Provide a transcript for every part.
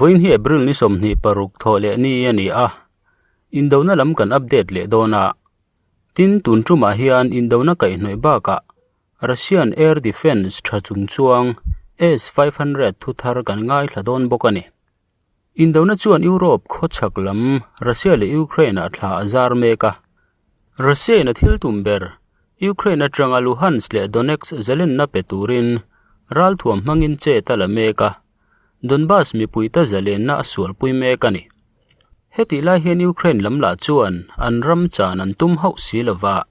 Vawiin hi April ni 26 thawh leh ni a ni a, indona lam kan update leh dawn a. Tin, tun tumah hian indona kaihhnawih bakah Russian Air Defence tha chung chuang S-500 thu thar kan ngaithla dawn bawk a ni. Indona chuan Europe khawchhak lam Russia leh Ukraine-ah thla a zar mek a. Russia-in a thil tum ber, Ukraine atanga Luhansk leh Donetsk zalenna pe turin ralthuam hmangin chet a la mek a, Donbas mipuite zalenna a sualpui mek a ni. Hetih lai hian Ukraine lam lah chuan an ram chan an tum hauh si lova,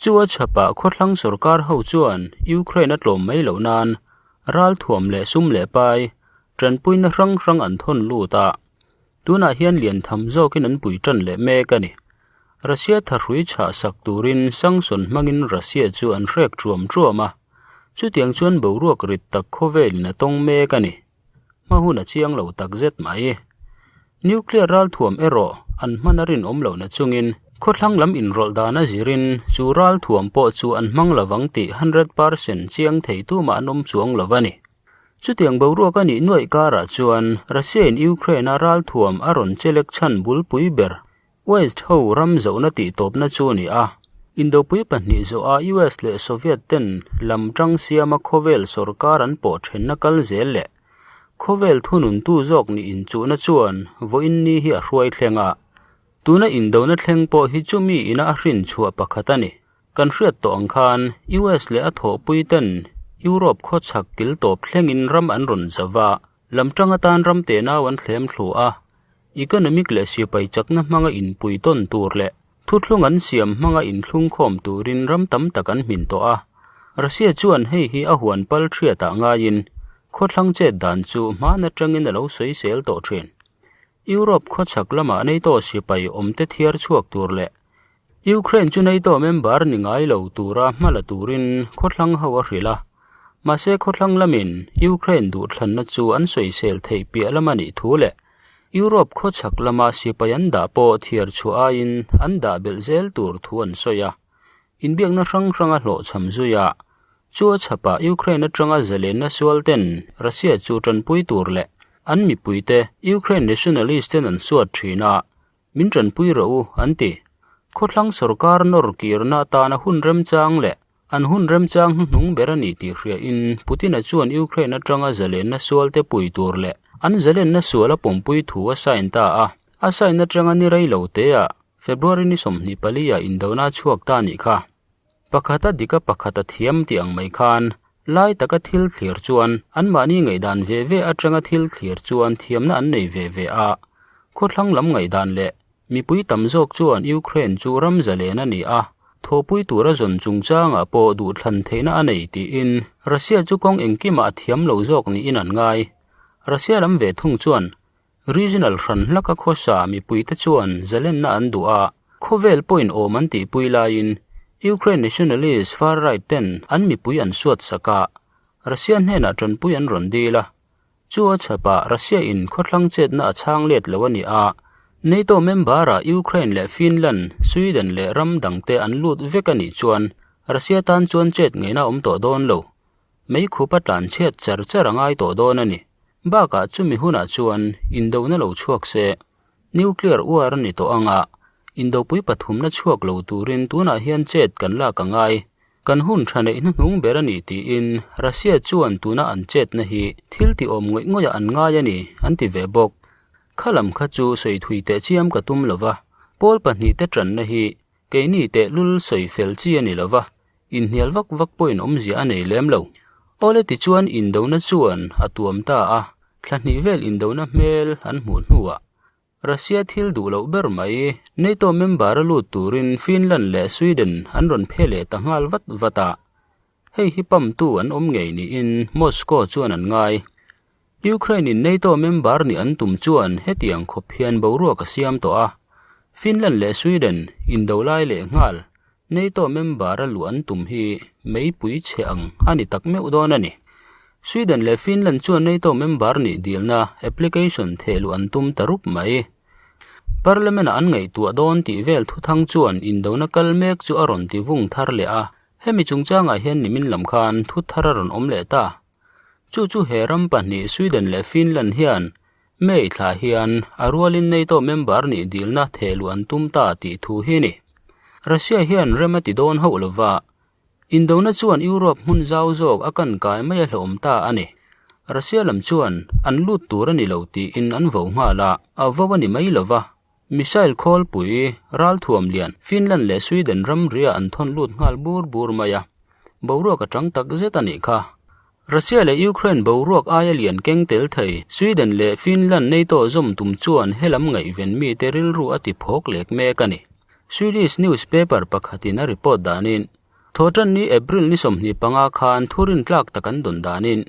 chu a chhapah khawthlang sorkar ho chuan Ukraine a tlawm mai loh nan ralthuam leh sum leh pai Tanpuina hrang hrang an thawn lut a, tunah hian lian tham zawkin an pui tan leh mek a ni. Russia thahrui chhah sak turin sanction hmangin Russia chu an hrek thuam thuam a, chutiang chuan boruak rit tak khawvelin a tawng mek a ni. Hma hun a chiang lo tak zet mai. Nuclear ralthuam erawh an hman a rinawm lohna chungin khawthlang lam inrawlh dan a zirin chu ralthuam pawh chu an hmang lovang tih 100% chiang thei tumah an awm chuang lo a ni. Chutiang boruak a nih nuaih karah chuan Russia-in Ukraine-a ralthuam a rawn chelek chhan bulpui ber West ho ram zohna tihtawpna chu a ni a. Indopui pahnih zawha US leh Soviet ten lam tang siama khawvel sorkar an pawh thenna kal zel leh khawvel thununtu zawk nih inchuhna chuan vawiin ni hi a hruai thleng a. Tuna indona thleng pawh hi chumi ina a hrin chhuah pakhat a ni. Kan hriat tawh ang khan US leh a thawhpui ten Europe khawchhak kil tawp thlengin ram an rawn zauh a, lam tang atan ram tenau an thlem thlu a, economic leh sipai chakna hmanga inpui tawn tur leh thuthlung an siam hmanga inthlungkhawm turin ram tam tak an hmin tawh a. Russia chuan hei hi a huan pal thiatah ngaiin khawthlang chet dan chu hman atangin a lo sawisel tawh thin. Europe khawchhak lamah NATO sipai awmte thiar chhuak tur leh Ukraine chu NATO member ni ngai lo tura hma la turin khawthlang ho a hrilh a, mahse khawthlang lamin Ukraine duhthlanna chu an sawisel theih piah lam a nih thu leh Europe khawchhak lama sipai an dah pawh thiar chhuah aiin an dah belh zel tur thu an sawi a, inbiakna hrang hrang a hlawhchham zui a, chu a chhapah Ukraine atanga zalenna sual ten Russia chu tanpui tur leh an mipuite Ukraine nationalist ten an suat thin a. Min tanpui rawh u, an ti. Khawthlang sorkar nawr kirna atana hun remchang leh an hun remchang hnuhnung ber a ni tih hriain Putin-a chuan Ukraine atanga zalenna sualte pui tur leh an zalenna sual a pawmpui thu a sign ta a. A sign atanga ni rei lo teah February ni 24 ah indona a chhuak ta a nih kha. Pakhata dika pakhata thiam tih ang mai khan lai taka thil thlir chuan anmahni ngaihdan ve ve atanga thil thlir chuan thiamna an nei ve ve a. Khawthlang lam ngaihdan leh mipui tam zawk chuan Ukraine chu ram zalen a ni a, thawhpui tura zawn chungchangah pawh duhthlan theihna a nei tiin Russia chu kawng engkimah a thiam lo zawk niin an ngai. Russia lam ve thung chuan Regional hran hlaka khawsa mipuite chuan zalenna an duh a, khawvel pawhin awm an tihpui laiin Ukraine nationalist far-right ten an mipui an suat sak a, Russia hnenah tanpui an rawn dil a. Chu a chhapah Russia in khawthlang chetna a chhang let lo a ni a, NATO member-ah Ukraine leh Finland, Sweden leh ram dangte an lut vek a nih chuan Russia tan chuan chet ngeina a awm tawh dawn lo. Meikhup a tlan chhiat char char a ngai tawh dawn a ni. Bakah chumi hunah chuan indona lo chhuak se, nuclear war a ni tawh ang a, indopui pathumna chhuak lo turin tunah hian chet kan lak a ngai. Kan hun tha neih hnuhnung ber a ni tiin Russia chuan tuna an chetna hi thil ti awm ngawih ngawihah an ngai a ni, an ti ve bawk. Kha lam kha chu sawi thui teh chiam ka tum lova, pawl pahnihte tanna hi keini tehlul sawi fel chi a ni lova, Inhnial vak vak pawhin awmzia a nei lem lo. Awle tichuan indona chuan a tuam ta a, thla hnih vel indona hmel an hmuh hnuah Russia thil duh loh ber mai NATO member a lut turin Finland leh Sweden an rawn phe leh ta nghal vat vat a. Hei hi pamtu an awm ngei niin Moscow chuan an ngai. Ukraine in NATO member nih an tum chuan hetiang khawp hian boruak a siam tawh a, Finland leh Sweden indo lai leh nghal NATO member a luh an tum hi meipui chhe ang a ni tak meuh dawn a ni. Sweden leh Finland chuan NATO member nih dilna application theh luh an tum ta rup mai. Parliament-ah an ngaihtuah dawn tih vel thuthang chuan indona kal mek chu a rawn ti vung thar leh a, hemi chungchangah hian nimin lam khan thu thar a rawn awm leh ta. Chu chu he ram pahnih Sweden leh Finland hian. May thla hian a rualin NATO member nih dilna thehluh an tum ta tih thu hi a ni. Russia hian rem a ti dawn hauh lova, indona chuan Europe hmun zau zawk a kan kai mai a hlawm ta a ni. Russia lam chuan an lut tur a ni lo tiin an vo nghal a, a vo a ni mai lova, missile khawlpui ralthuam lian Finland leh Sweden ramria an thawn lut nghal bur bur mai a, boruak a chang tak zet a nih kha. Russia leh Ukraine boruak aia lian keng tel thei Sweden leh Finland NATO zawm tum chuan helam ngaihven mite rilru a ti phawk lek mek a ni. Swedish newspaper pakhatin a report danin, Thawhtanni April ni 25 khan thu rintlak tak an dawn danin,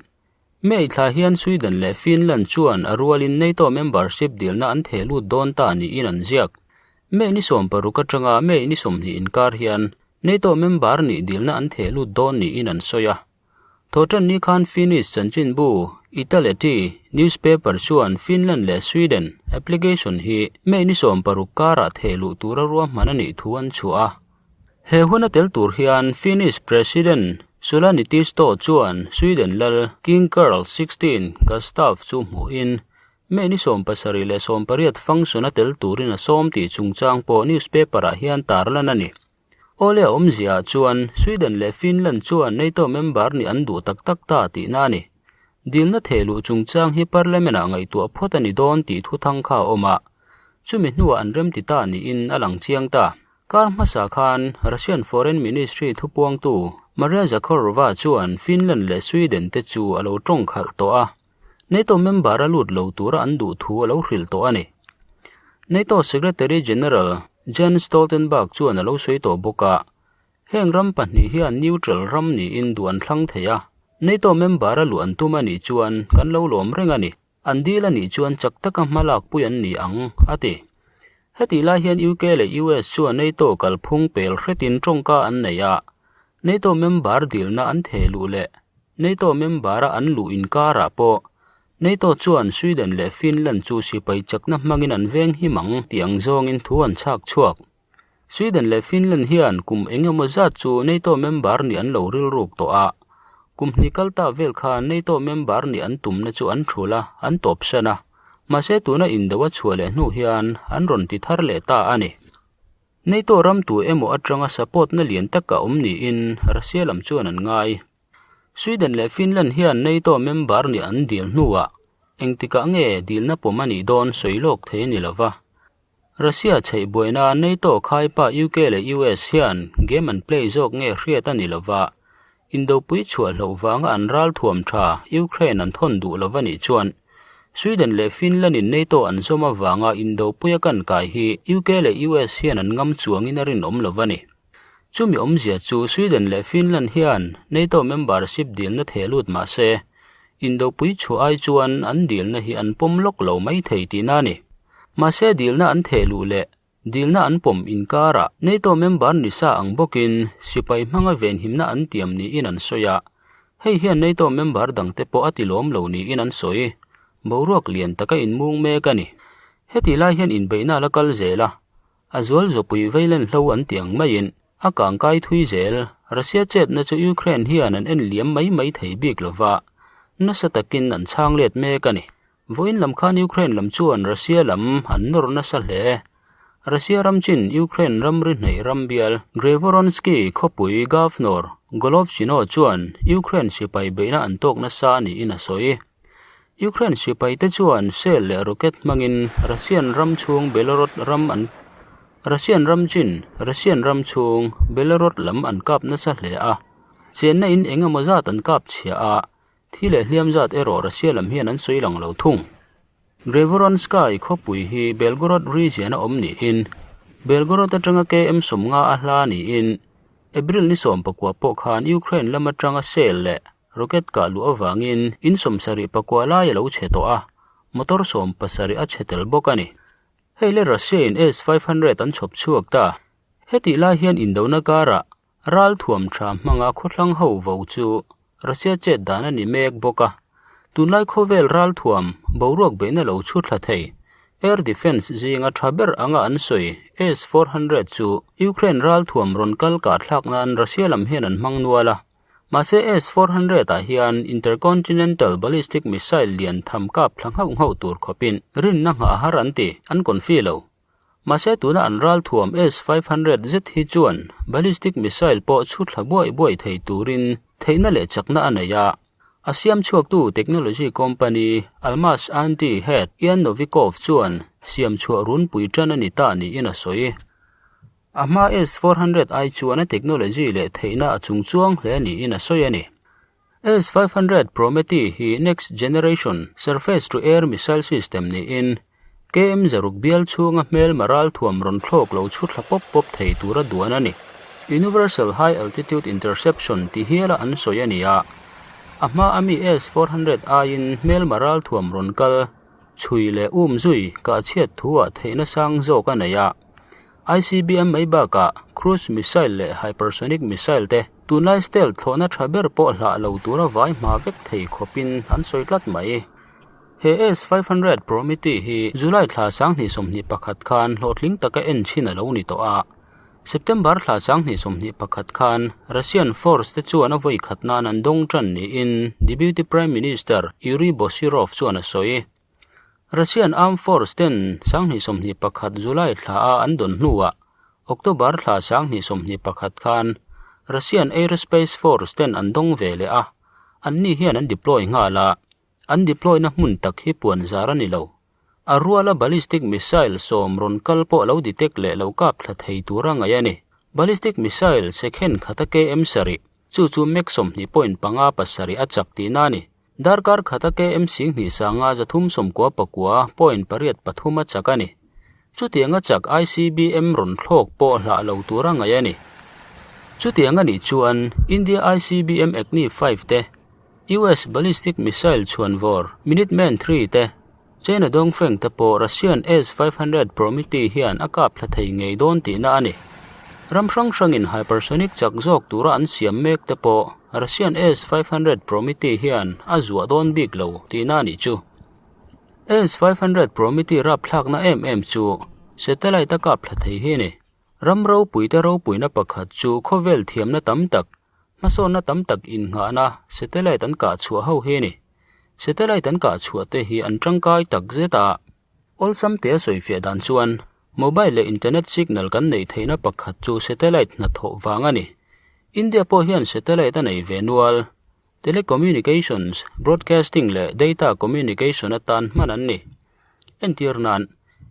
May thla hian Sweden leh Finland chuan a rualin NATO membership dilna an theh lut dawn ta niin an ziak. May ni 60 atanga May ni 20 inkar hian NATO member nih dilna an theh lut dawn niin an sawi a. Thawhtanni khan Finnish chanchinbu Italeti newspaper chuan Finland leh Sweden application hi May ni 60 karah theh luh tura ruahman a nih thu an chhuah a. He huna tel tur hian Finnish President Sula Niinisto chuan Sweden lal King Carl XVI Gustaf chu hmuhin May ni 78 function a tel turin a sawm tih chungchang pawh newspaper-ah hian tarlan a ni. Awle a awmziaah chuan Sweden leh Finland chuan NATO member nih an duh tak tak ta tihna a ni. Dilna thehluh chungchang hi Parliament-ah ngaihtuah phawt a ni dawn tih thuthang kha a awm a, chumi hnuah an remti ta niin a lang chiang ta. Kar hmasa khan Russian Foreign Ministry thupuangtu Maria Zakharova chuan Finland leh Sweden te chu a lo tawng khalh tawh a, NATO member a lut lo tura an duh thu a lo hrilh tawh a ni. NATO Secretary General Jens Stoltenberg chuan a lo sawi tawh bawk a, heng ram pahnih hian neutral ram niin duh an thlang thei a, NATO member a luh an tum a nih chuan kan lo lawm reng a ni, an dil a nih chuan chak taka hma lakpui an ni ang, a ti. Hetih lai hian UK leh US chuan NATO kalphung pel hretin tawngka an nei a, NATO member dilna an theh luh leh NATO member-a an luh inkarah pawh NATO chuan Sweden leh Finland chu sipai chakna hmangin an veng him ang tih ang zawngin thu an chhak chhuak. Sweden leh Finland hian kum eng emaw zat chu NATO member nih an lo rilruk tawh a, kum hnih kal ta vel khan NATO member nih an tumna chu an thul a, an tawpsan a, mahse tuna indo a chhuah leh hnu hian an rawn ti thar leh ta a ni. NATO ram tu emaw atanga support na lian tak a awm niin Russia lam chuan an ngai. Sweden leh Finland hian NATO member nih an dil hnuah engtikah nge dilna pawm a nih dawn sawi lawk thei a ni lova. Russia chheih buaina NATO khaipa UK leh US hian game an play zawk nge hriat a ni lova, Indopui chhuah hloh vanga an ralthuam tha Ukraine an thawn duh lo a nih chuan Sweden leh Finland in NATO an zawm avanga Indopui a kan kai hi UK leh US hian an ngam chuangin a rinawm lo a ni. Chumi awmzia chu Sweden leh Finland hian NATO membership dilna theh lut mah se Indopui chhuah ai chuan an dilna hi an pawm lawk lo mai thei tihna a ni. Mahse dilna an theh luh leh Dilna an pawm inkarah NATO member ni sa ang bawkin sipai hmanga venhimna an tiam niin an sawi a, hei hian NATO member dangte pawh a tilawm lo niin an sawi. Boruak lian taka inmung mek a ni. Hetih lai hian inbeihna a la kal zel a, a zual zawpui veilen hlo an ti ang maiin a kangkai thui zel. Russia chetna chu Ukraine hian an en liam mai mai thei bik lova, nasa takin an chhang let mek a ni. Vawiin lam khan Ukraine lam chuan Russia lam an nawr nasa hle. Russia ram chin Ukraine ramri hnaih ram bial Grayvoronsky khawpui Governor Golovchino chuan Ukraine sipai beihna an tawk nasa niin a sawi. Ukraine sipaite chuan shell leh rocket hmangin Russian ram chhung Belorod ram an Russian ram chin Russian ram chhung Belorod lam an kap nasa hle a, chenna in eng emaw zat an kap chhia a, Thi leh hliam zat erawh Russia lam hian an sawi lang lo thung. Grayvoronsky khawpui hi Belgorod region a awm niin Belgorod atanga km 50 a hla niin April ni 19 pawh khan Ukraine lam atanga shell leh rocket kah luh avangin in 74 lai a lo chhe tawh a, motor 70 a chhe tel bawk a ni. Hei le Russia in S-500 an chhawp chhuak ta. Hetih lai hian indona karah Ralthuam tha hmanga khawthlang ho vo chu Russia chet dan a ni mek bawk a, tunlai khawvel ralthuam boruak beihna lo chhu thla thei air defence zinga tha ber anga an sawi S-400 chu Ukraine ralthuam rawn kal kah thlak nan Russia lam hian an hmang nual a. Mahse S-400 ah hian intercontinental ballistic missile lian tham kap thla nghauh nghauh tur khawpin rinna nghah a har an ti, an confi lo. Mahse tuna an ral thuam S-500 zet hi chuan ballistic missile pawh chhu thla buai buai thei turin theihna leh chakna a nei a. A siam chhuaktu technology company Almaz Antey head Ian Novikov chuan siam chhuah runpui tan a ni ta niin a sawi. A hma S-400 ai chuan a technology leh theihna a chungchuang hle niin a sawi a ni. S-500 Prometey hi next generation surface-to-air missile system niin KM zaruk bial chhunga hmelma ralthuam rawn thlawk lo chhu thla pawp pawp thei tura duan a ni. Universal High Altitude Interception ti hiala an sawi a ni a, a hma ami S-400 aiin hmelma ralthuam rawn kal chhui leh um zui kah chhiat thuah theihna sang zawk a nei a. ICBM mai bakah cruise missile leh hypersonic missile te tunlai stealth thlawhna tha ber pawh hlah lo tura vai hma vek thei khawpin an sawi tlat mai. He S-500 Prometey hi July thla 2021 khan hlawhtling taka en chhin a lo ni tawh a. September thla 2021 khan Russian force te chuan a vawi khat nan an dawng tan niin Deputy Prime Minister Yuri Boshirov chuan a sawi. Russian Armed Force ten 2021 July thla a an dawn hnuah October thla 2021 khan Russian Aerospace Force ten an dawng ve leh a, anni hian an deploy nghal a, an deploy na hmun tak hi puan zar a ni lo. A ruala ballistic missile sawm rawn kal pawh lo detect leh lo kap thla thei tura ngaih a ni. Ballistic missile second khata KM sarih, chu chu Mach 20.5 pasarih a chak tihna a ni. Darkar khata KM 10,000 sanga 399 point pariat pathum a chak a ni. Chutianga chak ICBM rawn thlawk pawh hlah lo tura ngaih a ni. Chutiang a nih chuan India ICBM Agni 5 te, US ballistic missile chhuanvawr Minuteman 3 te, China Dongfeng te pawh Russian S-500 Prometey hian a kap thla thei ngei dawn tihna a ni. Ram hrang hrangin hypersonic chak zawk tura an siam mek te pawh Russian S-500 Prometey hian a zuah dawn bik lo tihna a nih chu. S-500 Prometey rapthlakna em em chu satellite a kap thla thei hi a ni. Ram ropuite ropuina pakhat chu khawvel thiamna tam tak, hmasawnna tam tak innghahna satellite an kah chhuah ho hi a ni. Satellite an kah chhuah te hi an tangkai tak zet a. Awlsam te a sawifiah dan chuan mobile leh internet signal kan neih theihna pakhat chu satellite hnathawh vang a ni. India pawh hian satellite a nei ve nual. Telecommunications, broadcasting leh data communication atan hman an ni. Entir nan,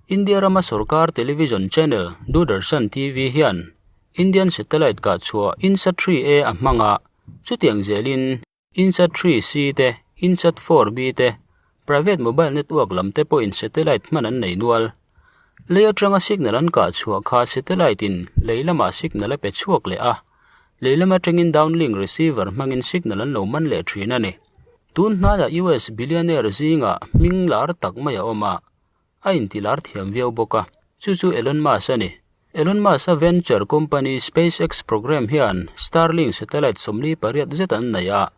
India rama sorkar television channel Doordarshan TV hian Indian satellite kah chhuah INSAT 3A a hmang a, chutiang zelin INSAT 3C te, INSAT 4B te, private mobile network lam te pawhin satellite hman an nei nual. Lei atanga signal an kah chhuah kha satellite in lei lamah signal a pe chhuak leh a, lei lam atangin downlink receiver hmangin signal an lo man leh thin a ni. Tun hnaiah US billionaire zingah hming lar tak mai a awm a, a inti lar thiam viau bawk a, chu chu Elon Musk a ni. Elon Musk-a venture company SpaceX program hian Starlink satellite 48 zet an nei a,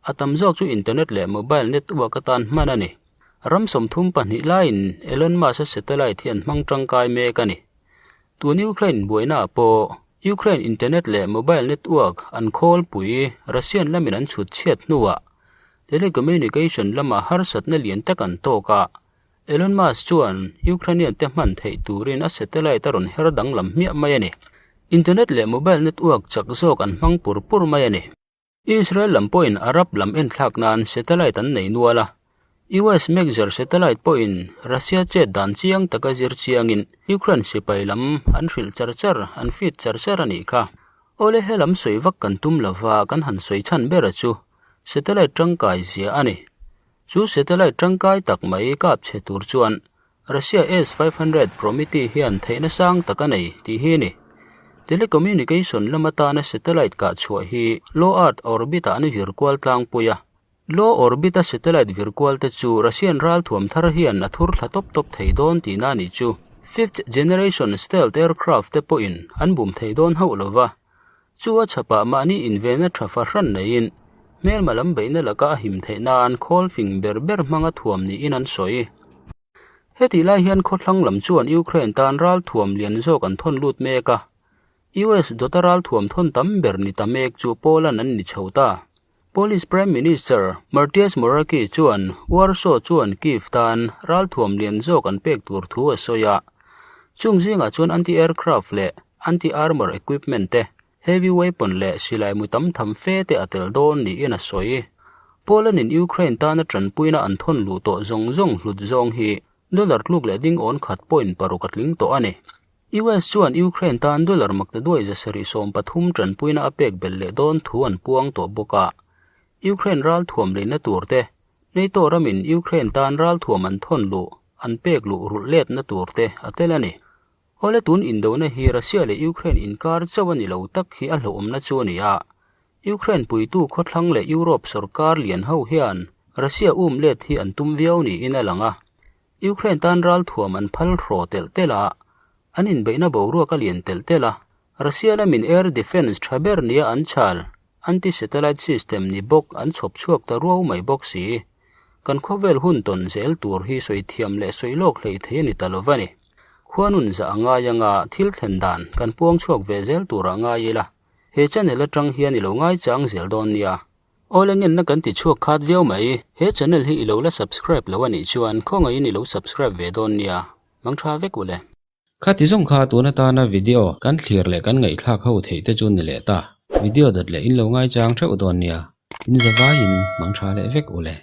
a tam zawk chu internet leh mobile network atan hman a ni. Ram 32 laiin Elon Musk-a satellite hi an hmang tangkai mek a ni. Tun Ukraine buainaah pawh Ukraine internet leh mobile network an khawlpui Russian lamin an chhut chhiat hnuah telecommunication lama harsatna lian tak an tawk a, Elon Musk chuan Ukrainian te hman theih turin a satellite a rawn her danglam hmiah mai a ni. Internet leh mobile network chak zawk an hmang pur pur mai a ni. Israel lam pawhin Arab lam enthlak nan satellite an nei nual a. US Maxar satellite pawhin Russia chet dan chiang taka zir chiangin Ukraine sipai lam an hrilh char char, an feed char char a nih kha. Awle he lam sawi vak kan tum lova kan han sawi chhan ber chu satellite tangkai zia a ni. Chu satellite tangkai tak mai kap chhe tur chuan Russia S-500 Prometey hian theihna sang tak a nei tih hi a ni. Telecommunication lam atana satellite kah chhuah hi low earth orbit-ah an vir kual tlangpui a. Low orbit-a satellite vir kual te chu Russian ralthuam thar hian a thur thla tawp tawp thei dawn tihna a nih chu. Fifth generation stealth aircraft te pawhin an bum thei dawn hauh lo va. Chu a chhapah mahni invenna tha fahran neiin hmelma lam beihna laka a him theih nan khawl fing ber ber hmanga thuam niin an sawi. Hetih lai hian khawthlang lam chuan Ukraine tan ral thuam lian zawk an thawn lut mek a. US dawta ralthuam thawn tam ber ni ta mek chu Poland an ni chho ta. Polish Prime Minister Martias Morawiecki chuan Warsaw chuan Kyiv tan ralthuam lian zawk an pek tur thu a sawi a. Chung zingah chuan anti-aircraft leh anti-armour equipment te, heavy weapon leh silai mu tam tham fe te a tel dawn niin a sawi. Poland-in Ukraine tana tanpuina an thawn luh tawh zawng zawng hlut zawng hi dollar tluk leh ding awn khat point paruk a tling tawh a ni. US chuan Ukraine tan dollar maktaduai 730 tanpuina a pek belh leh dawn thu an puang tawh bawk a. Ukraine ralthuam leina tur te, NATO ramin Ukraine tan ralthuam an thawn luh, an pek luh rulh letna tur te a tel a ni. Awle tun indona hi Russia leh Ukraine inkar chauh a ni lo tak hi a hlauhawmna chu a ni a. Ukraine puitu khawthlang leh Europe sorkar lian ho hian Russia um let hi an tum viau niin a lang a. Ukraine tan ralthuam an phal hraw telh telh a, an inbeihna boruak a lian telh telh a. Russia lamin air defence tha ber nia an chhal, anti-satellite system ni bawk an chhawp chhuak ta ruau mai bawk si. Kan khawvel hun tawn zel tur hi sawi thiam leh sawi lawk hlei thei a ni ta lo va ni. Khuanun zah a ngai anga thil thlen dan kan puang chhuak ve zel turah ngai ila, he channel atang hian i lo ngaichang zel dawn nia. Awle ngenna kan ti chhuak khat viau mai, he channel hi i lo la subscribe lo a nih chuan khawngaihin i lo subscribe ve dawn nia, mang tha vek ule. Khati zawng kha tun atana video kan thlir leh kan ngaihthlak ho theih te chu ni leh ta. Video dawt leh in lo ngaichang theuh dawn nia, in zavaiin mang tha leh vek ule.